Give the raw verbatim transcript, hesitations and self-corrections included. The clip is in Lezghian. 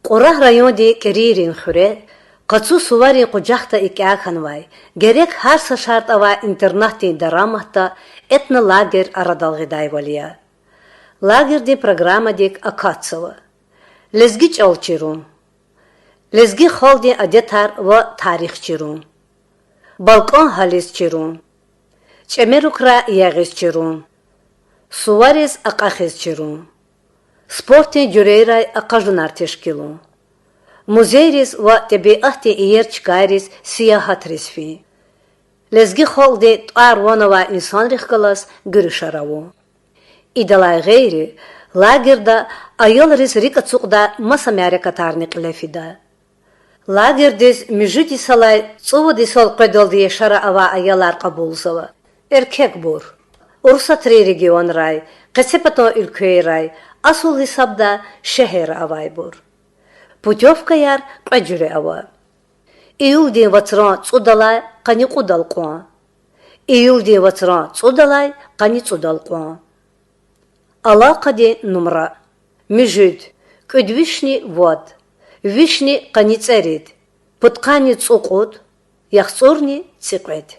Кьурагь райондин КӀирийрин хуьре, къацу суварин къужахда икӀя хьанвай, герек гьар са шартӀ авай интернатдин дараматда этнолагерь арадал гъидайвал я. Лагерьдин программадик акатзава: лезги чӀал чирун, лезги халкьдин адетар ва тарих чирун, балкӀан гьализ чирун, чӀемерукрай ягъиз чирун, сувариз акьахиз чирун, спортдин жуьрейрай акъажунар тешкилун, музейриз ва тӀебиатдин иер чкайриз сиягьатриз фин, лезги халкьдин тӀвар-ван авай инсанрихъ галаз гуьруьшар авун. Идалай гъейри, лагерьда аялриз рикӀ ацукьдай маса мярекатарни кьиле фида. Лагерьдиз муьжуьд йисалай цӀувад йисал къведалди яшара авай аялар кьабулзава. Эркекбур, Урусатрин регионрай, къецепатан уьлквейрай, асул гьисабда шегьерра авайбур. Путёвкаяр кьве жуьре ава: июлдин вацран цӀудалай къанни кьудал кьван, июлдин вацран цӀудалай къанни цӀудал кьван. Алакъадин нумра: муьжуьд, кӀуьд вишни вад, вишни къанни цӀерид, пудкъанни цӀукьуд, яхцӀурни цӀикьвед.